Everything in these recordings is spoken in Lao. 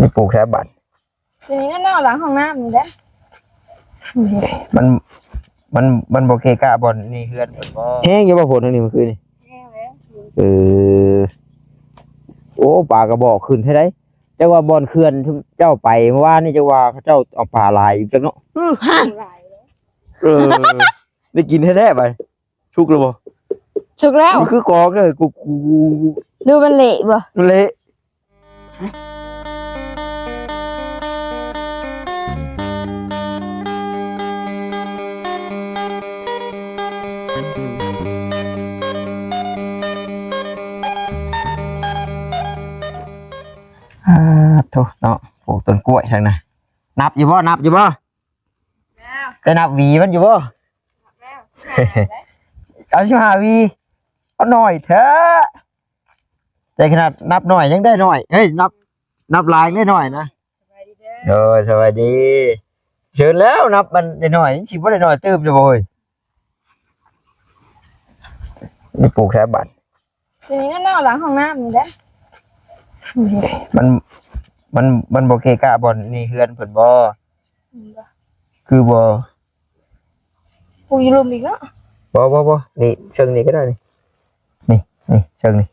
ນີ້ປູກໃສ່ບາດ ທີນີ້ແນ່ນອນຫຼັງຫ້ອງນ້ຳນີ້ແຫຼະ ມັນ ມັນ ມັນບໍ່ເກະກະບ່ອນນີ້ເຮືອນເພິ່ນບໍ່? ແຮງຢູ່ບໍ່ຝົນທາງນີ້ມື້ຄືນນີ້? ແຮງແລ້ວ. ເອີ ໂອ້ ປາກະບອກຂຶ້ນແທ້ໃດ. ຈັກວ່າບ່ອນເຂື່ອນເຈົ້າໄປເມື່ອວານນີ້ ຈັກວ່າເຂົາເຈົ້າເອົາປາຫຼາຍຢູ່ຈັກເນາະ. ອື ເອີ ໄດ້ກິນແທ້ໆ ບາດນີ້. ສຸກແລ້ວບໍ່? ສຸກແລ້ວ. ມັນຄືກອກເດີ ກູ ກູ ກູ ກູ ດູມັນເລະບໍ່? ມັນເລະ. ອາ ໂທ້ເນາະ ປູກຕົ້ນກ້ວຍທາງນັ້ນ ນັບຢູ່ບໍ່? ນັບຢູ່ບໍ່? ແລ້ວ ໄດ້ນັບຫວີມັນຢູ່ບໍ່? ນັບແລ້ວ ສິບຫ້າແລ້ວ. ເອົາສິບຫ້າຫວີ ເອົາໜ້ອຍແທ້ ແຕ່ຂະໜາດນັບໜ້ອຍຍັງໄດ້ໜ້ອຍ ເຮີ້ຍ ນັບ ນັບຫຼາຍໄດ້ໜ້ອຍນະ. ສະບາຍດີເດີ. ໂດຍ ສະບາຍດີ. ເຊີນແລ້ວ ນັບມັນໄດ້ໜ້ອຍ ມັນຊິບໍ່ໄດ້ໜ້ອຍຕື່ມຢູ່ບໍ່ເຮີ້ຍ? ນີ້ປູກໃສ່ບາດ ທີນີ້ແນ່ນອນຫຼັງຫ້ອງນ້ຳນີ້ແຫຼະ ມັນ ມັນ ມັນບໍ່ເກະກະບ່ອນນີ້ເຮືອນເພິ່ນບໍ່? ອືມ ບໍ່ ຄືບໍ່? ປູກຢູ່ລຸ່ມອີກເນາະ. ບໍ່ ບໍ່ ບໍ່ ນີ້ເຊິ່ງນີ້ກໍໄດ້ນີ້ ນີ້ ນີ້ເຊິ່ງນີ້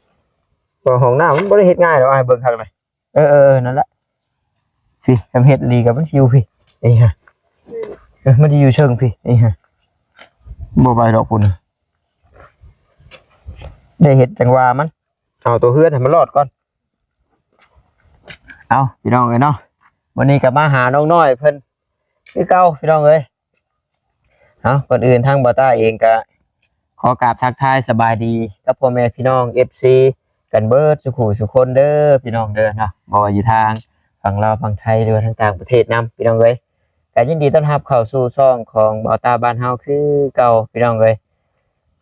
ເພາະຫ້ອງນ້ຳມັນບໍ່ໄດ້ເຮັດງ່າຍດອກ ອ້າຍເບິ່ງຄັກນະ. ເອີ ເອີ ເອີ ນັ້ນແຫຼະ ພີ້ ຄັນເຮັດອີ່ຫຼີກໍມັນຊິຢູ່ພີ້ ນີ້ຮະ ເອີ ມັນຊິຢູ່ເທິງພີ້ ນີ້ຮະ ບໍ່ໄປດອກພຸ້ນ ໄດ້ເຮັດຈັງຫວະມັນ ເອົາຕົວເຮືອນໃຫ້ມັນລອດກ່ອນ. ເອົາ ພີ່ນ້ອງເອີຍເນາະ ມື້ນີ້ກໍມາຫານ້ອງນ້ອຍເພິ່ນຄືເກົ່າ ພີ່ນ້ອງເອີຍ. ເອົາ ກ່ອນອື່ນທາງບ່າວຕ້າເອງກະຂໍກາບທັກທາຍສະບາຍດີກັບພໍ່ແມ່ພີ່ນ້ອງເອັຟຊີກັນເບິດສູ່ຜູ້ສູ່ຄົນເດີພີ່ນ້ອງເດີເນາະ ບໍ່ວ່າຢູ່ທາງຝັ່ງລາວຝັ່ງໄທ ຫຼືວ່າທາງຕ່າງປະເທດນຳພີ່ນ້ອງເອີຍ. ກະຍິນດີຕ້ອນຮັບເຂົ້າສູ່ຊ່ອງຂອງບ່າວຕ້າບ້ານເຮົາຄືເກົ່າພີ່ນ້ອງເອີຍ.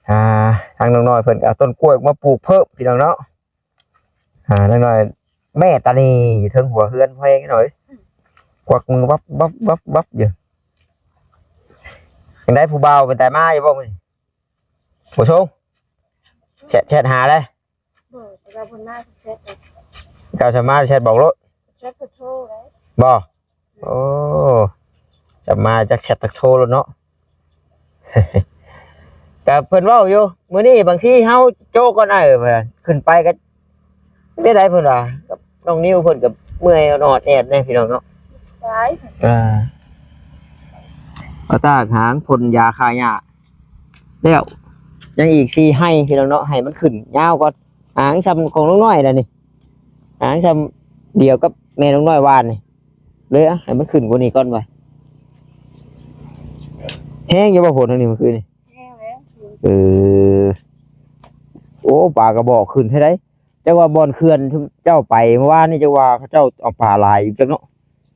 ອ່າ ທາງນ້ອງນ້ອຍເພິ່ນກະເອົາຕົ້ນກ້ວຍມາປູກເພີ່ມພີ່ນ້ອງເນາະ. ອ່າ ນ້ອງນ້ອຍແມ່ຕານີຢູ່ເທິງຫົວເຮືອນແພງໜ້ອຍ ກວັກມືວັບໆໆຢູ່. ຈັ່ງໃດຜູ້ບ່າວເປັນຕາມາຢູ່ບໍ່ມື້ນີ້? ບໍ່ສົ່ງ ແຊັດ ແຊັດຫາເລີຍ. ບໍ່ ເຈົ້າເພິ່ນມາແຊັດ ເຈົ້າສາມາດແຊັດບອກໂລດ ແຊັດກໍໂທໄດ້. ບໍ່ ໂອ້ ຈະມາຈັກແຊັດຈັກໂທໂລດເນາະ. ກະເພິ່ນເວົ້າຢູ່ ມື້ນີ້ບາງທີເຮົາໂຈະກ່ອນອ້າຍ ຂຶ້ນໄປກໍໄດ້ ໄດ້ເພິ່ນວ່າ ກັບນ້ອງນິວເພິ່ນກໍເມື່ອຍອອດແອດແດ່ພີ່ນ້ອງເນາະ. ອ່າ ກໍຕາກຫາງ ພົ່ນຢາຂ້າຫຍ້າແລ້ວ ຍັງອີກສີ່ໄຮ່ພີ່ນ້ອງເນາະ ໃຫ້ມັນຂຶ້ນຍາວກ່ອນ. ຫາງຊ່ຳຂອງນ້ອງນ້ອຍລະນີ້ ຫາງຊ່ຳດຽວກັບແມ່ນ້ອງນ້ອຍຫວ່ານນີ້ ເລີຍເອົາໃຫ້ມັນຂຶ້ນກວ່ານີ້ກ່ອນວ່າ. ແຮງຢູ່ບໍ່ຝົນທາງນີ້ມື້ຄືນນີ້? ແຮງແລ້ວ. ເອີ ໂອ້ ປາກະບອກຂຶ້ນແທ້ໃດ. ຈັກວ່າບ່ອນເຂື່ອນເຈົ້າໄປເມື່ອວານນີ້ ຈັກວ່າເຂົາເຈົ້າເອົາປາຫຼາຍຢູ່ຈັກເນາະ.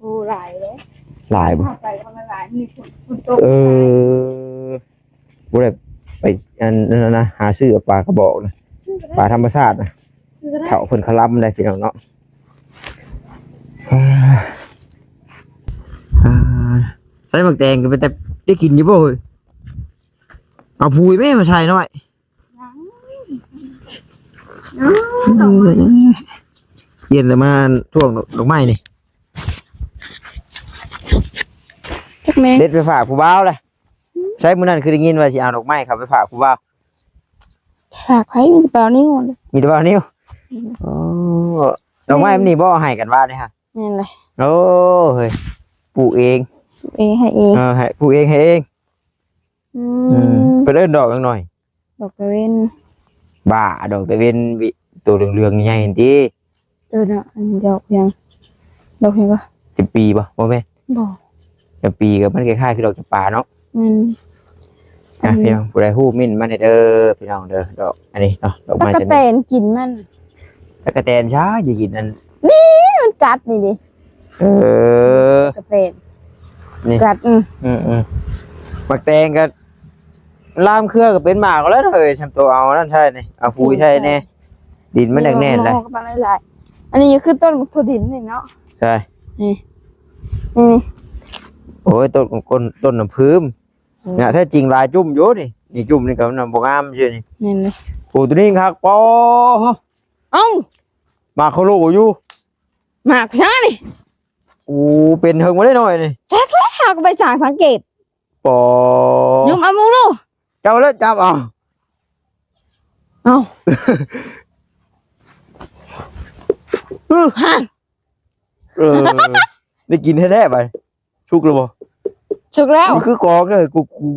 ໂອ້ ຫຼາຍເດ້. ຫຼາຍບໍ່? ເຮົາໄປກໍມັນຫຼາຍ ມີຝົນ ຝົນຕົກ. ເອີ ບໍ່ໄດ້ໄປອັນນັ້ນນະ ຫາຊື້ເອົາປາກະບອກນະ ປາທຳມະຊາດນະ. ເຖົ້າເພິ່ນຄະລຳໄດ້ພີ່ນ້ອງເນາະ. ອ່າ ໃສ່ໝາກແຕງກໍເປັນແຕ່ໄດ້ກິນຢູ່ບໍ່ເຮີ້ຍ? ເອົາຜູຍແມ່ມາໃສ່ໜ້ອຍ. ເຢັນແລ້ວມາຖ້ວງດອກໄມ້ນີ້ ຈັກແມ່ ເດັດໄປຝາກຜູ້ບ່າວແຫຼະ. ໃສມື້ນັ້ນຄືໄດ້ຍິນວ່າຊິເອົາດອກໄມ້ເຂົ້າໄປຝາກຜູ້ບ່າວ? ຝາກໃຜ? ມີແຕ່ບ່າວນິວ ມີແຕ່ບ່າວນິວ. ອືມ ອໍ ດອກໄມ້ມັນນີ້ບໍ່ໃຫ້ກັນວ່ານີ້ຮະ? ແມ່ນແຫຼະ. ໂອ້ ເຮີ້ຍ ປູກເອງ ປູກເອງໃຫ້ເອງ. ເອີ ໃຫ້ ປູກເອງໃຫ້ເອງ. ອືມ ອືມ ເພິ່ນເອີ້ນດອກຫຍັງໜ້ອຍ? ດອກຕາເວັນ. ບ້າ ດອກຕາເວັນ ໂຕເຫຼືອງໆໃຫຍ່ຫັ້ນຕິ. ເອີເນາະ ອັນດອກຫຍັງ ດອກຫຍັງກໍ ຈຳປີບໍ່? ບໍ່ແມ່ນ. ບໍ່ ຈຳປີກໍມັນຄ້າຍໆຄືດອກຈຳປາເນາະ. ແມ່ນ. ອ່ະ ອືມ ພີ່ນ້ອງ ຜູ້ໃດຮູ້ເມັ້ນມາແດ່ເດີພີ່ນ້ອງເດີ. ດອກອັນນີ້ເນາະ ດອກໄມ້ ຕັກກະແຕນກິນມັນ. ຕັກກະແຕນຊ້າຊິກິນອັນນີ້ ມັນກັດນີ້ເດ້. ເອີ ກະເປັນນີ້ ກັດ. ອືມ ອືມໆ ໝາກແຕງກໍລາມເຄືອກໍເປັນໝາກແລ້ວເອີຍ. ຊຳໂຕເອົານັ້ນໃສ່ນີ້ ເອົາປຸ໋ຍໃສ່ແດ່ ດິນມັນແໜ້ນໆ ຫຼາຍໆ. ອັນນີ້ຄືຕົ້ນໝາກຖົ່ວດິນນີ້ເນາະ. ໃຊ່ ນີ້ ນີ້ ໂອ້ຍ ຕົ້ນ ຕົ້ນ ຕົ້ນນ້ຳຜຶ້ງ. ອືມ ນະ ແທ້ຈິງຫຼາຍຈຸ້ມຢູ່ນີ້ ນີ້ຈຸ້ມນີ້ກໍນຳບໍ່ງາມຊື່ນີ້. ແມ່ນເລີຍ. ໂອ້ ໂຕນີ້ຄັກ ປໍ ເອົ້າ ໝາກໂຄໂລຢູ່. ໝາກຫຍັງນີ້? ໂອ້ ເປັນເຖິງບໍ່ໄດ້ໜ້ອຍນີ້ ແທ້ໆ ເຮົາກໍໄປຊ່າງສັງເກດ ປໍ ຍົມເອົາມຸງດູ ເຈົ້າເລີຍຈັບເອົາ ເອົ້າ ຮະ ເອີ ໄດ້ກິນແທ້ໆ ບາດນີ້ ສຸກແລ້ວບໍ່? ສຸກແລ້ວ ມັນຄືກອກເດີ ກູ ກູ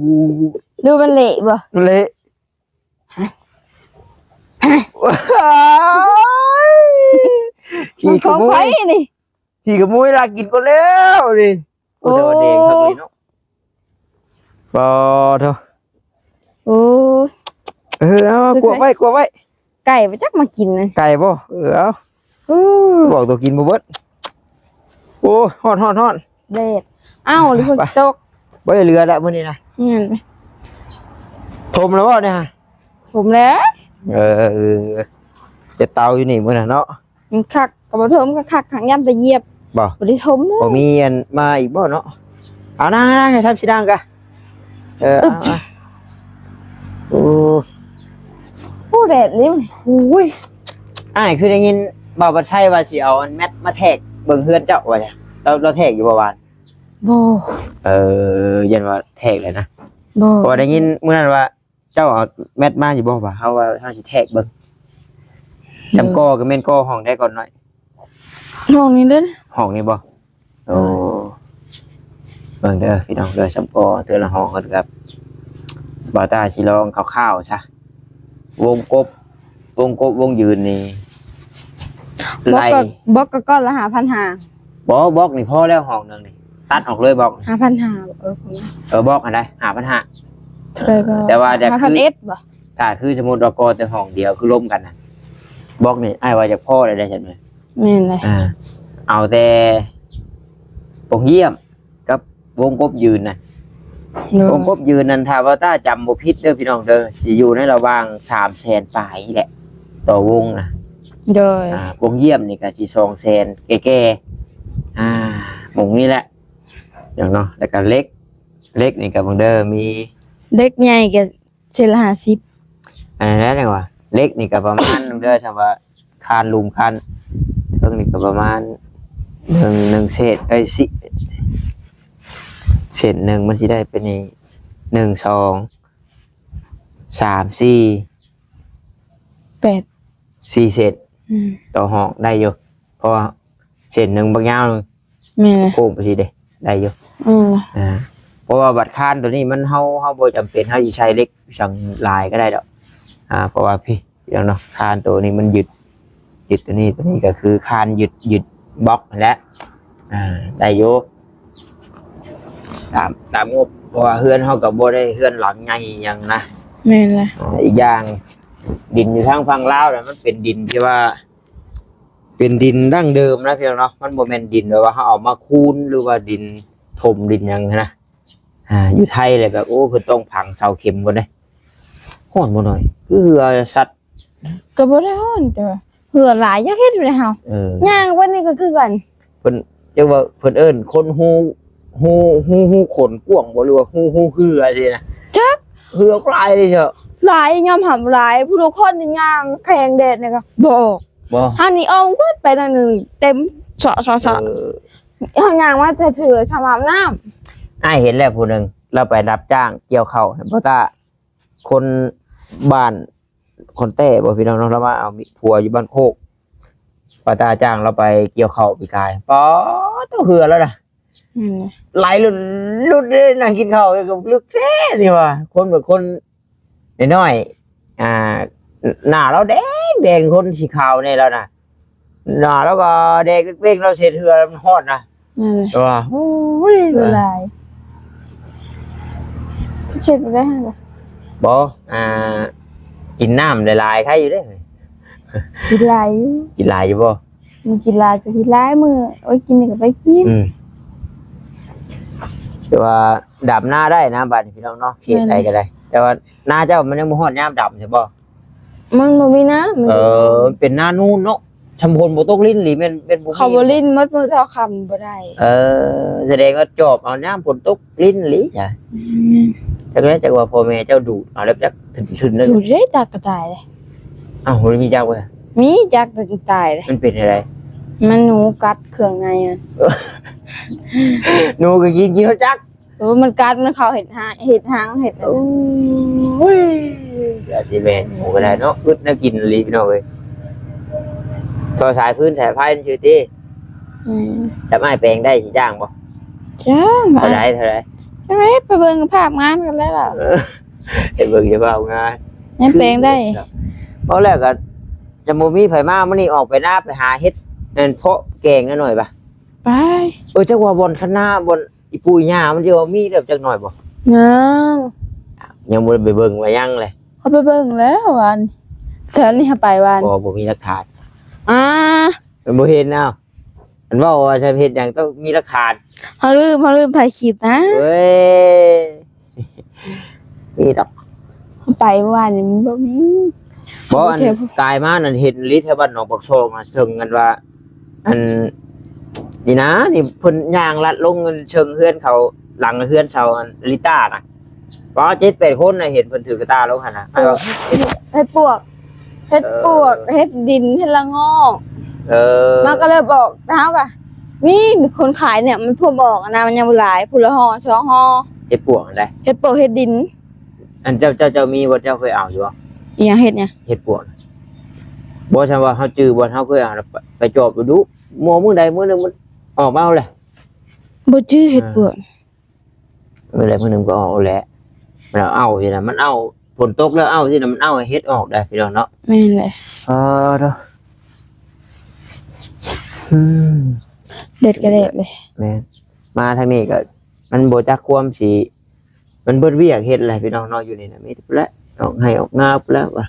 ດູມັນເລະບໍ່? ມັນເລະ ຂີ້ຂະມຸຍ ມັນຂອງໃຜນີ້? ຂີ້ຂະມຸຍ ລັກກິນກ່ອນແລ້ວນີ້ ໂອ້ ໂອ້ ແຕ່ວ່າແດງຄັກເລີຍເນາະ ປໍໂທ້ ໂອ້ຍ ເອີ ເອົາ ກວບໄວ້ ກວບໄວ້ ໄກ່ບໍ່ຈັກມາກິນນະ ໄກ່ບໍ່? ເອີ ເອົາ ອື ບອກຕົວກິນບໍ່ເບິດ ໂອ້ຍ ຮ້ອນໆ ແດດ ເອົ້າ ຝົນຕົກ ບໍ່ໄດ້ເຫຼືອແລ້ວມື້ນີ້ນະ ແມ່ນ ຖົມແລ້ວບໍ່ນີ້? ຖົມແລ້ວ ເອີ ເອີ ເຮັດເຕົາຢູ່ນີ້ມື້ນັ້ນເນາະ ມັນຄັກ ກໍບໍ່ຖົມກໍຄັກ ຫາກຢ້ານໄປຢຽບ ບໍ່ ບໍ່ໄດ້ຖົມເລີຍ ບໍ່ມີອັນມາອີກບໍ່ເນາະ ເອົານາງໆ ໃຫ້ທຳຊິນັ່ງກະ ເອີ ເອົາ ເອົາ ໂອ້ ໂອ້ ແດດນີ້ ໂອ້ຍ ອ້າຍຄືໄດ້ຍິນບ່າວບັດໄຊວ່າຊິເອົາອັນແມັດມາແທກເບິ່ງເຮືອນເຈົ້າວ່າຊັ້ນ ລາວ ລາວແທກຢູ່ບໍ່ວານ? ບໍ່ ເອີ ຢ້ານວ່າແທກແລ້ວນະ ບໍ່ ເພາະວ່າໄດ້ຍິນມື້ນັ້ນວ່າ ເຈົ້າເອົາແມັດມາຢູ່ບໍ່? ວ່າເຮົາວ່າເຮົາຊິແທກເບິ່ງ ອືມ ຈຳກໍ່ກໍແມ່ນກໍ່ຫ້ອງໃດກ່ອນນ້ອຍ? ຫ້ອງນີ້ເດ້ ຫ້ອງນີ້ບໍ່? ໂອ້ ເອີ ເບິ່ງເດີພີ່ນ້ອງເດີ ຈຳກໍ່ເທື່ອລະຫ້ອງກ່ອນ ກັບບ່າວຕ້າຊິລອງຄ່າວໆ ຊະ ວົງກົບ ວົງກົບວົງຢືນນີ້ ບລັອກ ໄລ່ ກໍ ບລັອກກໍກ້ອນລະຫ້າພັນຫ້າ ບໍ່ ບລັອກນີ້ພໍແລ້ວ ຫ້ອງໜຶ່ງນີ້ ຕັດອອກເລີຍບລັອກ ຫ້າພັນຫ້າ ເອີ ເອີ ບລັອກຫັ້ນໄດ໋ ຫ້າພັນຫ້າ ເອີ ກໍ ແຕ່ວ່າຢາກ ຫ້າພັນເອັດ ຄື ບໍ່ ຖ້າຄືສົມມຸດວ່າກໍ່ແຕ່ຫ້ອງດຽວ ຄືລົມກັນນະ ບລັອກນີ້ອ້າຍວ່າຢາກພໍແລ້ວໄດ໋ ຊັ້ນແມ່ນ ແມ່ນແຫຼະ ອ່າ ເອົາແຕ່ປ່ອງຢ້ຽມ ກັບວົງກົບຢືນນະ ໂດຍ ວົງກົບຢືນນັ້ນ ຖ້າວ່າຕ້າຈຳບໍ່ຜິດເດີພີ່ນ້ອງເດີ ຊິຢູ່ໃນລະຫວ່າງສາມແສນປາຍນີ້ແຫຼະ ຕໍ່ວົງນະ ໂດຍ ອ່າ ປ່ອງຢ້ຽມນີ້ກໍຊິສອງແສນແກ່ໆ ອ່າ ໝ່ອງນີ້ແຫຼະ ເນາະ ແລ້ວກໍເຫຼັກ ເຫຼັກນີ້ກໍເບິ່ງເດີ ມີເຫຼັກໃຫຍ່ກໍ ເສັ້ນລະຫ້າສິບ ອັນນັ້ນແຫຼະວ່າ ເຫຼັກນີ້ກໍປະມານເດີ ຖ້າວ່າຄານລຸ່ມຄານເທິງນີ້ກໍປະມານໜຶ່ງ ໜຶ່ງເສດ ເອີຍ ສິ ເສັ້ນໜຶ່ງມັນຊິໄດ້ເປັນນີ້ ໜຶ່ງ ສອງ ສາມ ສີ່ ແປດ ສີ່ເສັ້ນ ອືມ ຕໍ່ຫ້ອງໄດ້ຢູ່ ເພາະວ່າເສັ້ນໜຶ່ງບັກຍາວໜຶ່ງ ແມ່ນ ໂຄ້ງໄປຊີ້ເດ້ ໄດ້ຢູ່ ອືມ ອ່າ ເພາະວ່າບັດຄານໂຕນີ້ມັນ ເຮົາ ເຮົາບໍ່ຈຳເປັນເຮົາຊິໃສ່ເຫຼັກສັງຫຼາຍກໍໄດ້ດອກ ອ່າ ເພາະວ່າພີ້ ພີ່ນ້ອງເນາະ ຄານໂຕນີ້ມັນຍຶດ ຍຶດໂຕນີ້ ໂຕນີ້ກໍຄືຄານຍຶດ ຍຶດບລັອກຫັ້ນແຫຼະ ອ່າ ໄດ້ຢູ່ ຕາມ ຕາມງົບ ເພາະວ່າເຮືອນເຮົາກໍບໍ່ໄດ້ເຮືອນຫຼັງໃຫຍ່ຫຍັງນະ ແມ່ນແຫຼະ ອ່າ ອີກຢ່າງ ດິນຢູ່ທາງຝັ່ງລາວນະ ມັນເປັນດິນທີ່ວ່າ ເປັນດິນດັ້ງເດີມນະພີ່ນ້ອງເນາະ ມັນບໍ່ແມ່ນດິນແບບວ່າເຮົາເອົາມາຄູນ ຫຼືວ່າດິນຖົມດິນຫຍັງນະ ອ່າ ຢູ່ໄທແຫຼະແບບ ໂອ້ ເພິ່ນຕ້ອງຝັງເສົາເຂັມກ່ອນເດ້ ຮ້ອນບໍ່ນ້ອຍ ຄືເຫື່ອສັດ ກໍບໍ່ໄດ້ຮ້ອນ ແຕ່ວ່າເຫື່ອຫຼາຍ ຢາກເຮັດຢູ່ໃດເຮົາ ເອີ ຍ່າງໄປນີ້ກໍຄືກັນ ເພິ່ນ ຈັກວ່າເພິ່ນເອີ້ນຄົນຮູ ຮູ ຮູ ຮູຂົນກວ້າງບໍ່ ຫຼືວ່າຮູ ຮູເຫື່ອຊີ້ນະ ຈັກ ເຫື່ອຫຼາຍເດ້ເຈົ້າ ຫຼາຍ ຍອມຮັບຫຼາຍ ຜູ້ລາງຄົນນີ້ຍ່າງແຂ່ງແດດນີ້ກໍບໍ່ອອກ ບໍ່ ເຮົານີ້ອອກເບິດໄປໜ້ອຍໜຶ່ງ ເຕັມເຊາະໆໆ ເອີ ເຮົາຍ່າງມາແຕ່ເທື່ອສຳອາບນ້ຳ ອ້າຍເຫັນແລ້ວຜູ້ໜຶ່ງ ລາວໄປຮັບຈ້າງກ່ຽວເຂົ້າໃຫ້ບໍ່ຕາ ຄົນບ້ານ ຄົນແຕ້ບໍ່ ພີ່ນ້ອງເນາະ ລາວມາເອົາຜົວຢູ່ບ້ານໂຄກ ປ້າຕາຈ້າງລາວໄປກ່ຽວເຂົ້າປີກາຍ ປາດໂທ້ ເຫື່ອລາວນະ ອືມ ໄຫຼຫຼຸດໆເດ້ ນັ່ງກິນເຂົ້າກໍລຶກແທ້ນີ້ວ່າ ຄົນແບບຄົນນ້ອຍໆ ອ່າ ໜ້າລາວແດງໆ ຄົນສີຂາວແດ່ລາວນະ ໜ້າລາວກໍແດງເປັ້ງໆ ລາວເຮັດເຫື່ອມັນຮ້ອນນະ ອືມ ແຕ່ວ່າ ໂອ້ຍ ເຫື່ອຫຼາຍ ເຮັດບໍ່ໄດ້ຫັ້ນລະ ບໍ່ ອ່າ ກິນນ້ຳຫຼາຍໆ ໄຄຢູ່ເດ້ ກິນຫຼາຍຢູ່ ກິນຫຼາຍຢູ່ບໍ່? ມັນກິນຫຼາຍກໍກິນຫຼາຍມື້ ໂອ້ຍ ກິນນີ້ກໍໄປກິນ ອືມ ແຕ່ວ່າດຳນາໄດ້ນະ ບາດນີ້ພີ່ນ້ອງເນາະ ເຂດໃດກໍໄດ້ ແມ່ນ ແຕ່ວ່ານາເຈົ້າມັນຍັງບໍ່ຮອດຍາມດຳໃຊ່ບໍ່? ມັນບໍ່ມີນ້ຳ ມັນ ເອີ ເປັນນານູນເນາະ ຊຳຝົນບໍ່ຕົກລິນອີ່ຫຼີ ແມ່ນ ແມ່ນບໍ່ມີ ເຂົາບໍ່ລິນໝົດມື້ເທົ່າຄ່ຳບໍ່ໄດ້ ເອີ ສະແດງວ່າຈອບເອົາຍາມຝົນຕົກລິນອີ່ຫຼີຈ້ະ ອືມ ຈັກແລ້ວ ຈັກວ່າພໍ່ແມ່ເຈົ້າດູດເອົາແລ້ວຈັກ ທຶນໆ ເລີຍ ດູດເດ້ ຈັກກໍຕາຍເດ້ ອ້າວ ບໍ່ໄດ້ມີຈັກເວີຍ ມີຈັກ ແຕ່ຕາຍເດ້ ມັນເປັນຈັ່ງໃດ? ມັນໜູກັດເຄື່ອງໃນມັນ หนูก็กิน กินฮอดจัก โอ้ มันกัด มันเข้าเฮ็ดหาง เฮ็ดหาง เฮ็ด โอ้ย อาจสิแม่นหนูก็ได้เนาะ อึดแนวกินอีหลีพี่น้องเอ้ย ต่อสายฟืนสายไฟซื่อติ อืม ถ้าอ้ายแปลงได้สิจ้างบ่ จ้าง เท่าใด เท่าใด จั่งใด๋ ไปเบิ่งภาพงานกันแล้วล่ะ เออ ไปเบิ่งสภาพงาน ยังแปลงได้ เว้าแล้วก็ จะบ่มีไผมา มื้อนี้ออกไปนาไปหาเห็ด นั่น เพาะแกงหน่อยปะ ไป เออ จักว่าบ่อนคณะ บ่อนอีปู่อีย่ามันสิว่ามีแล้วจักหน่อยบ่ ยัง ยังบ่ได้ไปเบิ่งว่ายังเลย เขาไปเบิ่งแล้ววาน แถวนี้เขาไปวาน บ่ บ่มีหลักฐาน อ่า มันบ่เห็น เอ้า มันเว้าว่าจะเฮ็ดหยังต้องมีหลักฐาน เขาลืม เขาลืมถ่ายคลิปนะ เว้ย มีดอก ไปเมื่อวานนี่มันบ่มี บ่ อัน แถว กายมานั่นเห็นอีหลีแถวบ้านหนองปากซองอะ เชิงกันว่า อัน นี่นะ นี่เพิ่นย่างลัดลงเชิงเฮือนเขา หลังเฮือนเสาอันลิต้านะ บ่ เจ็ดแปดคนน่ะ เห็นเพิ่นถือกระต่ายลงหั่นน่ะ เออ เห็ดปวก เห็ดปวก เออ เห็ดดิน เห็ดละโงก เออ มันก็เลยบอก เฮาก็ มีคนขายเนี่ย มันพ่วมออกนะ มันยังบ่หลาย ผู้ละห่อ สองห่อ เห็ดปวกอันใด เห็ดปวก เห็ดดิน อันเจ้า เจ้า เจ้ามีบ่ เจ้าเคยเอาอยู่บ่ อีหยัง เห็ดหยัง เห็ดปวก บ่ ซั่นว่าเฮาจื่อบ่ เฮาเคยเอา ไป ไปจอบดู หมู่มื้อใดมื้อหนึ่งมันออกมาเอาแหละ บ่จื่อเห็ดปวก เออ มื้อใดมื้อหนึ่งก็ออกแหละ มันเอาอยู่นะ มันเอา ฝนตกแล้วเอาสินะ มันเอาให้เห็ดออกได้พี่น้องเนาะ แม่นแหละ เออเนาะ อืม แดดก็แดดเลย แม่น มาทางนี้ก็ มันบ่จักความสิ มันเบิดเวียกเฮ็ดแหละพี่น้องเนาะ อยู่นี่นะ มีแต่พุ้นแหละ ออกไร่ออกนาพุ้นแหละว่า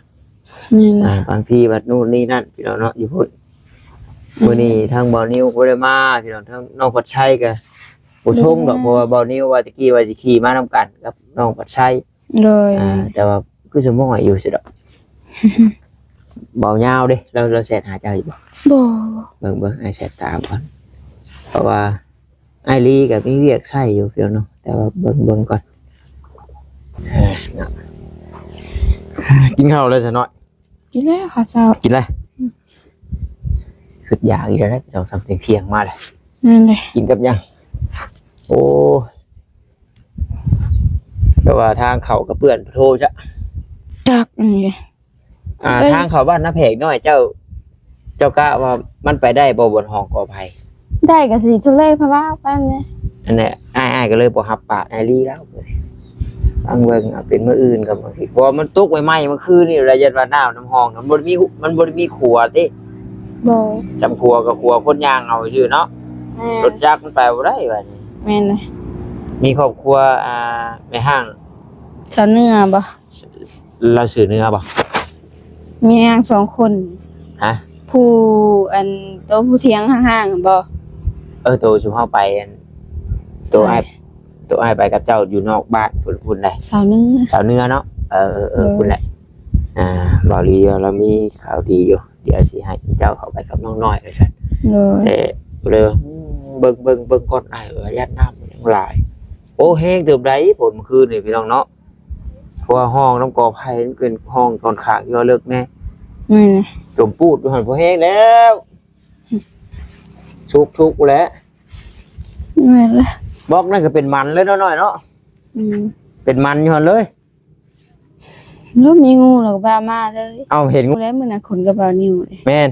แม่นแหละ อ่า บางทีบัดนู่นนี่นั่นพี่น้องเนาะ อยู่พุ้น มื้อนี้ทางบ่าวนิวก็บ่ได้มาพี่น้อง ทางน้องพัดชัยก็ บ่ชงดอก บ่ได้มา เพราะว่าบ่าวนิวว่าตะกี้ว่าสิขี่มานำกันกับน้องปัดไซ โดย อ่า แต่ว่าคือสมองอยู่ซื่อดอก บ่าวยาวเด้ ลาว ลาวแชทหาเจ้าอยู่บ่ บ่ เบิ่ง เบิ่ง อ้ายแชทตามก่อน เพราะว่าอ้ายลีก็มีเวียกใช้อยู่พี่น้องเนาะ แต่ว่าเบิ่ง เบิ่งก่อน เออ เนาะ กินข้าวแล้วซะน้อย กินแล้วข้าวเช้า กินแล้ว อืม คิดอยากอีกแล้วนะพี่น้อง ทำเที่ยงๆมาแล้ว นั่นแหละ กินกับหยัง โอ้ แต่ว่าทางเข้าก็เปื้อนโพดซะ จักอันนี้ อ่า เอ้ย ทางเข้าบ้านนาแพกน้อย เจ้า เจ้ากะว่ามันไปได้บ่ บ่อนห้องกอไผ่ ได้ก็สิทุเรศทะลาไปแหม อันนี้อ้าย อ้ายก็เลยบ่ฮับปากอ้ายลีแล้ว ฟังเบิ่ง เอาเป็นมื้ออื่นก็บ่ เพราะว่ามันตกใหม่ๆเมื่อคืนนี่ แล้วยันว่าน้ำ น้ำห้อง มันบ่ได้มี มันบ่ได้มีขัวติ บ่ จำขัวก็ขัวคนย่างเอาซื่อเนาะ แม่น รถจักรมันไปบ่ได้บัดนี้ แม่นเลย มีครอบครัว อ่า แม่ฮ้าง ชาวเหนือบ่ ลาวชื่อเหนือบ่ มีนางสองคน ฮะ ผู้ อัน โตผู้เถียงห่างๆบ่ เออ โตชุมเฮาไป อัน โตอ้าย โตอ้ายไปกับเจ้าอยู่นอกบ้านพุ้น พุ้นใด สาวเหนือ สาวเหนือเนาะ เออ เออ เออ โดย พุ้นแหละ อ่า บ่าวลีลาวมีข่าวดีอยู่ เดี๋ยวสิให้เจ้าเข้าไปกับน้องน้อยว่าซั่น โดย แต่เลย เบิ่ง เบิ่ง เบิ่งก่อนอ้าย เออ ย่านน้ำมันยังหลาย โอ้ แฮงเติบใดฝนเมื่อคืนนี่พี่น้องเนาะ เพราะว่าห้องน้ำกอไผ่มันเป็นห้องค่อนข้างที่ว่าเลิกแน่ แม่น จมปูดอยู่หั่นพอแฮงแล้ว ชุกๆแหละ แม่นละ บล็อกนั่นก็เป็นมันเลยเนาะน้อยเนาะ อืม เป็นมันอยู่หั่นเลย แล้วมีงูแล้วก็พามาเลย เอ้า เห็นงู แล้วมื้อนั้นคนก็บ่าวนิวเลย แม่น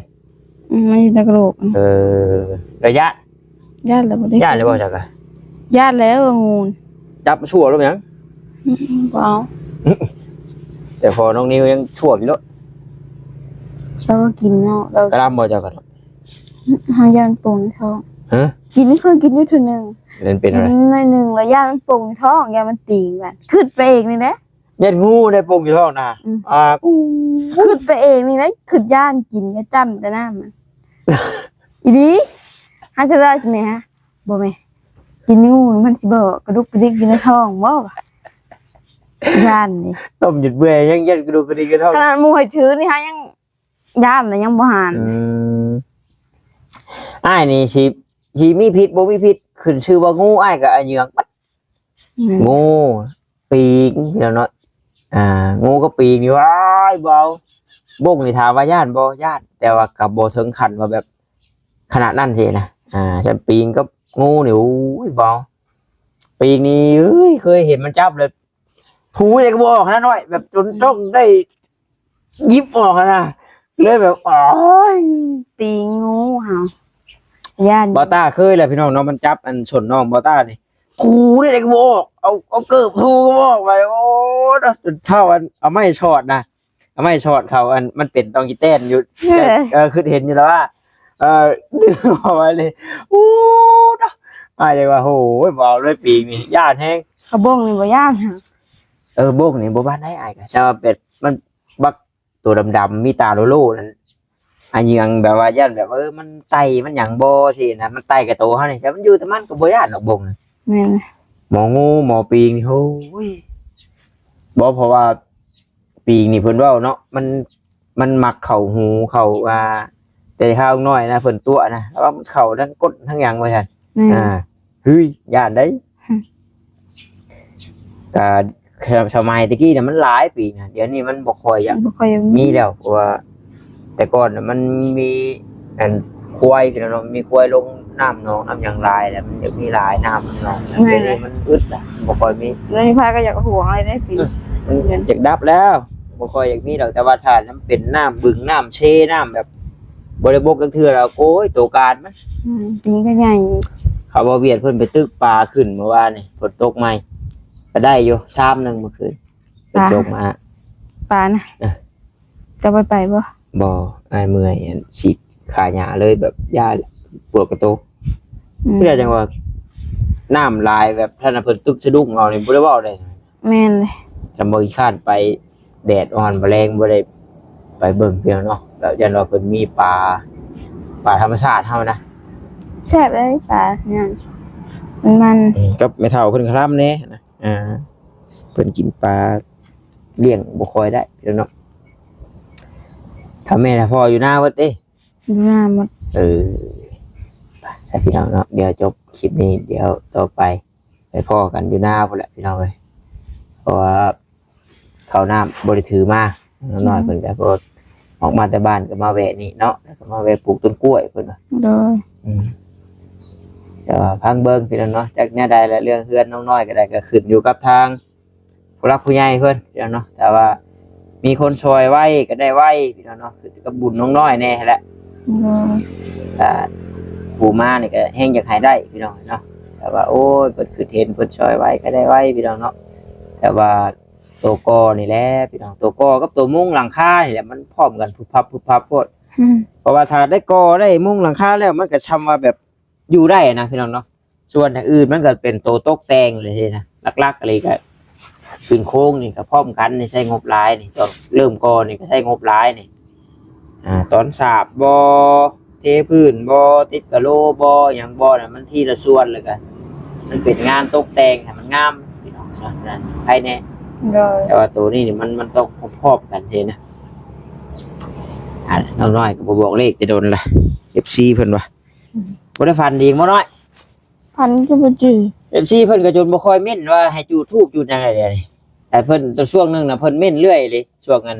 อืม มันอยู่ตะกะโลก เออ แล้วย่าน ย่านแล้วบ่ได้ ย่านแล้วบ่จักอะ ย่านแล้วงู จับชั่วแล้วหยัง อืม บ่เอา แต่พอน้องนิวยังชั่วอยู่เนาะ แล้วก็กินเนาะ แล้วกะลำบ่จักอะ เฮาย่านมันป่งท้อง ฮะ กิน เคยกินอยู่เทื่อหนึ่ง นั่นเป็นอะไร กินหน่อยหนึ่งแล้วย่านมันป่งท้อง ย่านมันตีง บัดคิดไปเองนี่แหละ ย่านงูได้ป่งอยู่ท้องนะ อืม อ่า กู คิดไปเองนี่แหละ คิดย่านกินก็จ้ำแต่น้ำมัน อีหลี หาก็ได้แหม บ่แม่น กินงูมันสิบ่กระดุกกระดิกอยู่ในท้องบ่วะ ย่านนี่ ต้มจนเปื่อยยังย่านกระดุกกระดิกอยู่ท้อง ขนาดหมู่ให้ถือนี่หายังย่านแล้วยังบ่หาน อืม อ้ายนี่สิ สิมีพิษบ่มีพิษ ขึ้นชื่อว่างู อ้ายก็อะเหยืองปัด อืม งู ปีงพี่น้องเนาะ อ่า งูกับปีงนี่ ว้าย เบา บงนี่ถามว่าย่านบ่ ย่าน แต่ว่าก็บ่ถึงขั้นว่าแบบขนาดนั้นซี้นะ อ่า ส่ำปีงกับ ງູນີ້ ໂອ້ຍ ບໍ່ ປີນີ້ ເອີຍ ເຄີຍເຫັນມັນຈັບແລ້ວ ຖູໃດກໍບໍ່ອອກນະນ້ອຍ ແບບຈົນຕ້ອງໄດ້ ຫຍິບອອກຫັ້ນນະ ເລີຍແບບ ໂອ້ຍ ຕີງູເຮົາ ຢ້ານ ບ່າວຕ້າເຄີຍແລ້ວພີ່ນ້ອງເນາະ ມັນຈັບອັນສົ້ນນ້ອງບ່າວຕ້ານີ້ ຖູໃດກໍບໍ່ອອກ ເອົາ ເອົາເກີບຖູກໍບໍ່ອອກ ບາດນີ້ ໂອ້ຍ ເນາະ ຈົນເທົ່າອັນເອົາໄມ້ສອດນະ ເອົາໄມ້ສອດເຂົ້າ ອັນມັນເປັນຕອງຂີ້ແຕນຢູ່ ເອີ ເອີ ຄິດເຫັນຢູ່ແລ້ວວ່າ ເອີ ດຶງອອກມາເລີຍ ໂອ້ ເນາະ ອ້າຍເລີຍວ່າ ໂອ້ຍ ບໍ່ເອົາເລີຍປີນີ້ ຢ້ານແຮງ ກະບົ້ງນີ້ບໍ່ຢ້ານ ເອີ ບົ້ງນີ້ບໍ່ປານໃດອ້າຍ ກະແຕ່ວ່າແບບມັນບັກ ໂຕດຳໆ ມີຕາໂຫຼໆ ນັ້ນ ອັນຫຍັງແບບວ່າຢ້ານແບບ ເອີ ມັນໄຕ່ມັນຫຍັງບໍ່ຊີ້ນະ ມັນໄຕ່ກະໂຕເຮົານີ້ ແຕ່ມັນຢູ່ແຕ່ມັນກໍບໍ່ຢ້ານດອກບົ້ງນະ ແມ່ນ ໝໍງູໝໍປີງນີ້ ໂອ້ຍ ບໍ່ ເພາະວ່າປີງນີ້ເພິ່ນເວົ້າເນາະ ມັນ ມັນມັກເຂົ້າຫູເຂົ້າ ອ່າ ແຕ່ເຮົານ້ອຍນະ ເພິ່ນຕົວະນະ ແລ້ວມັນເຂົ້າທັງກົ້ນທັງຫຍັງວ່າຊັ້ນ ແມ່ນ ອ່າ ເຮີ້ຍ ຢ້ານໄດ໋ ຮຶ ກະສະໄໝແຕ່ກີ້ນະມັນຫຼາຍປີນະ ດຽວນີ້ມັນບໍ່ຄ່ອຍຢາກ ບໍ່ຄ່ອຍຢາກມີ ມີແລ້ວ ເພາະວ່າແຕ່ກ່ອນນະມັນມີອັນຄວາຍ ພີ່ນ້ອງເນາະ ມີຄວາຍລົງນ້ຳໜອງນ້ຳຫຍັງຫຼາຍ ແລ້ວມັນຢາກມີຫຼາຍນ້ຳໜອງ ແມ່ນ ດຽວນີ້ມັນອຶດລະ ບໍ່ຄ່ອຍມີ ດຽວນີ້ໃຜກໍຢາກຫວງເລີຍເດ້ປີ ອື ມັນຢາກດັບແລ້ວ ບໍ່ຄ່ອຍຢາກມີດອກ ແຕ່ວ່າຖ້າມັນເປັນນ້ຳບຶງນ້ຳເຊ ນ້ຳແບບ ບໍ່ໄດ້ບົກຈັກເທື່ອແລ້ວ ໂອ້ຍ ໂຕການມັນ ອືມ ປີກະໃຫຍ່ ເຂົາບໍ່ວຽດເພິ່ນໄປຕຶກປາຂຶ້ນມື້ວານນີ້ ຝົນຕົກໃໝ່ ກະໄດ້ຢູ່ຊາມໜຶ່ງມື້ຄືນ ໄປ ປາ ສົກມາ ປານະ ເອີ ເຈົ້າໄປ ໄປບໍ່? ບໍ່ ອ້າຍເມື່ອຍ ອັນ ສີດຂ້າຫຍ້າເລີຍ ແບບຢ້ານປວດກະໂຕ ອືມ ເພື່ອຈັ່ງວ່າ ນ້ຳຫຼາຍແບບ ຖ້າເພິ່ນຕຶກສະດຸ້ງເອົານີ້ ບໍ່ໄດ້ເວົ້າເດ້ ແມ່ນເລີຍ ຈຳບໍ່ຂີ້ຄ້ານໄປ ແດດອ່ອນ ບໍ່ແລງບໍ່ໄດ້ໄປເບິ່ງ ພີ່ນ້ອງເນາະ ແລ້ວຢ້ານວ່າເພິ່ນມີປາ ປາທຳມະຊາດເຮົານະ ແຊບເລີຍປາຫຍັງ ມັນ ອືມ ກັບແມ່ເຖົ້າເພິ່ນຄະລຳແດ່ນະ ອ່າ ເພິ່ນກິນປາ ລ້ຽງບໍ່ຄ່ອຍໄດ້ ພີ່ນ້ອງເນາະ ຖ້າແມ່ຖ້າພໍ່ຢູ່ນາເບິດເດ້ ຢູ່ນາໝົດ ເອີ ໄປ ຊະ ພີ່ນ້ອງເນາະ ດຽວຈົບຄລິບນີ້ ດຽວຕໍ່ໄປ ໄປພໍ້ກັນຢູ່ນາພຸ້ນແຫຼະ ພີ່ນ້ອງເອີຍ ເພາະວ່າເຂົ້ານ້ຳບໍ່ໄດ້ຖືມາ ນ້ອງນ້ອຍ ອືມ ເພິ່ນກະ ອອກມາແຕ່ບ້ານກະມາແວະນີ້ເນາະ ແລ້ວກະມາແວະປູກຕົ້ນກ້ວຍເພິ່ນວ່າ ໂດຍ ອືມ ແຕ່ວ່າຟັງເບິ່ງ ພີ່ນ້ອງເນາະ ຈັກແນວໃດລະ ເລື່ອງເຮືອນນ້ອງນ້ອຍກະໄດ້ ກະຂຶ້ນຢູ່ກັບທາງ ຜູ້ຫຼັກຜູ້ໃຫຍ່ເພິ່ນ ພີ່ນ້ອງເນາະ ຖ້າວ່າມີຄົນຊ່ອຍໄວກໍໄດ້ໄວ ພີ່ນ້ອງເນາະ ຂຶ້ນກັບບຸນນ້ອງນ້ອຍແດ່ຫັ້ນແຫຼະ ໂດຍ ອ່າ ຜູ້ມານີ້ກໍແຮ່ງຢາກໃຫ້ໄດ້ ພີ່ນ້ອງເນາະ ແຕ່ວ່າ ໂອ້ຍ ເພິ່ນຄິດເຫັນ ເພິ່ນຊ່ອຍໄວກໍໄດ້ໄວ ພີ່ນ້ອງເນາະ ແຕ່ວ່າໂຕກໍ່ນີ້ແຫຼະ ພີ່ນ້ອງ ໂຕກໍ່ກັບໂຕມຸງຫຼັງຄານີ້ແຫຼະ ມັນພ້ອມກັນ ປຸບປັບ ປຸບປັບໂພດ ອືມ ເພາະວ່າຖ້າໄດ້ກໍ່ໄດ້ມຸງຫຼັງຄາແລ້ວ ມັນກໍຊ່ຳວ່າແບບ ຢູ່ໄດ້ນະ ພີ່ນ້ອງເນາະ ສ່ວນຢ່າງອື່ນມັນກໍເປັນໂຕຕົກແຕ່ງເລີຍນະ ຫຼັກໆ ອີ່ຫຼີກໍຂຶ້ນໂຄງນີ້ກໍພ້ອມກັນນີ້ ໃຊ້ງົບຫຼາຍນີ້ ຕອນເລີ່ມກໍ່ນີ້ກໍໃຊ້ງົບຫຼາຍນີ້ ອ່າ ຕອນສາບບໍ່ ເທພື້ນບໍ່ ຕິດກະໂຫຼບໍ່ ຫຍັງບໍ່ນະ ມັນທີລະສ່ວນ ແລ້ວກໍມັນເປັນງານຕົກແຕ່ງໃຫ້ມັນງາມ ພີ່ນ້ອງເນາະ ນັ້ນໃຜແນ່ ໂດຍ ແຕ່ວ່າໂຕນີ້ນີ້ມັນ ມັນຕ້ອງພ້ອມໆ ກັນຊີ້ນະ ອ່າ ນ້ອງນ້ອຍກໍບໍ່ບອກເລກແຕ່ດົນລະ ເອັຟຊີ ເພິ່ນວ່າ ອືມ ບໍ່ໄດ້ຝັນດີບໍ່ນ້ອຍ? ຝັນຄືບໍ່ຈື່ ເອັຟຊີ ເພິ່ນກໍຈົນບໍ່ຄ່ອຍເມັ້ນວ່າໃຫ້ຈູດທູບຈູດຫຍັງແລ້ວນີ້ ແຕ່ເພິ່ນ ແຕ່ຊ່ວງໜຶ່ງນະເພິ່ນເມັ້ນເລື້ອຍເລີຍ ຊ່ວງນັ້ນ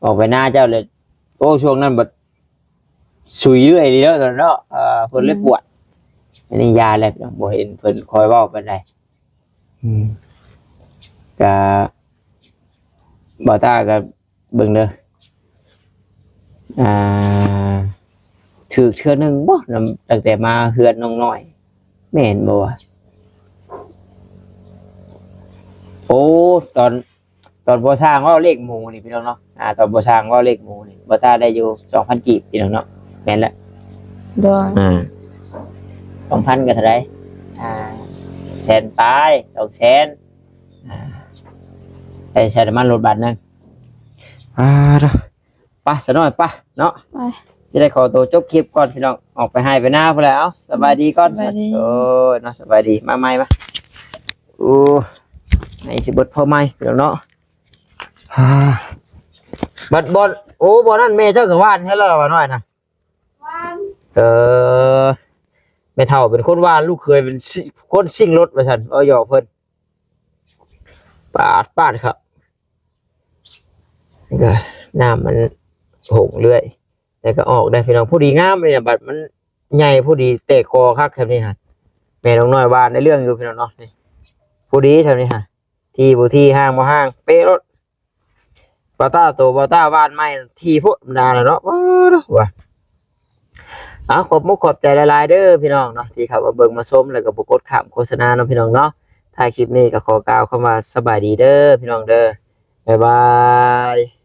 ອອກໄປນາເຈົ້າເລີຍ ໂອ້ ຊ່ວງນັ້ນບັດສຸຍເລື້ອຍເລີຍເນາະ ເອີ ເພິ່ນເລີຍປວດ ອືມ ອັນນີ້ຢາແລ້ວ ບໍ່ເຫັນເພິ່ນຄ່ອຍເວົ້າປານໃດ ອືມ ກະ ບ່າວຕ້າກໍ ເບິ່ງເດີ ອ່າ ຖືກເທື່ອໜຶ່ງບໍ່ ນຳ ຕັ້ງແຕ່ມາເຮືອນນ້ອງນ້ອຍ ແມ່ນບໍ່ວະ? ໂອ້ ຕອນ ຕອນພໍ່ຊ່າງເວົ້າເລກໝູນີ້ ພີ່ນ້ອງເນາະ ອ່າ ຕອນພໍ່ຊ່າງເວົ້າເລກໝູນີ້ ບ່າວຕ້າໄດ້ຢູ່ສອງພັນກີບ ພີ່ນ້ອງເນາະ ແມ່ນແຫຼະ ໂດຍ ອ່າ ສອງພັນກໍເທົ່າໃດ ອ່າ ແສນປາຍ ສອງແສນ ອ່າ ໄດ້ໃຊ້ນ້ຳມັນລົດບາດໜຶ່ງ ອ່າ ໄປຊະນ້ອຍ ໄປເນາະ ໄປ ຈະໄດ້ຂໍໂຕຈົບຄລິບກ່ອນ ພີ່ນ້ອງ ອອກໄປໄຮ່ໄປນາພຸ້ນແຫຼະ ເອົາ ສະບາຍດີກ່ອນ ສະບາຍດີ ໂອ້ຍ ເນາະ ສະບາຍດີ ມາໃໝ່ ມາ ໂອ້ ໃຫ້ຊິເບິດພໍໃໝ່ ພີ່ນ້ອງເນາະ ອ່າ ບັດບ່ອນ ໂອ້ ບ່ອນນັ້ນແມ່ເຈົ້າກໍຫວ່ານແທ້ລະ ວ່ານ້ອຍນະ ຫວ່ານ ເອີ ແມ່ເຖົ້າເປັນຄົນຫວ່ານ ລູກເຂີຍເປັນ ຊິ ຄົນຊິງລົດວ່າຊັ້ນ ເວົ້າຫຍອກເພິ່ນ ປາດ ປາດຄັກ ນີ້ກໍນ້ຳມັນຫົ່ງເລື້ອຍ ແຕ່ກໍອອກໄດ້ພີ່ນ້ອງ ພໍດີງາມເລີຍນະ ບັດມັນໃຫຍ່ພໍດີ ແຕກກໍຄັກແບບນີ້ຫັ້ນ ແມ່ນກນ້ອຍຫວ່ານໄດ້ເລື່ອງຢູ່ພີ່ນ້ອງເນາະ ນີ້ ຜູ້ດີເທົ່ານີ້ຫາ ທີ່ບໍ່ທີ່ ຫ້າງບໍ່ຫ້າງ ເປະໂລດ. ບ່າວຕ້າ ໂຕບ່າວຕ້າຫວ່ານໃໝ່ ທີ່ໂພດ ທຳມະດາແຫຼະເນາະ. ວ້າ ວ່າ ເອົາ ຂອບມຸກຂອບໃຈຫຼາຍໆເດີພີ່ນ້ອງເນາະ ທີ່ເຂົ້າມາເບິ່ງມາຊົມ ແລ້ວກໍບໍ່ກົດຂ້າມໂຄສະນາເນາະພີ່ນ້ອງເນາະ. ທ້າຍຄລິບນີ້ກໍຂໍກ່າວຄຳວ່າສະບາຍດີເດີພີ່ນ້ອງເດີ ບາຍບາຍ.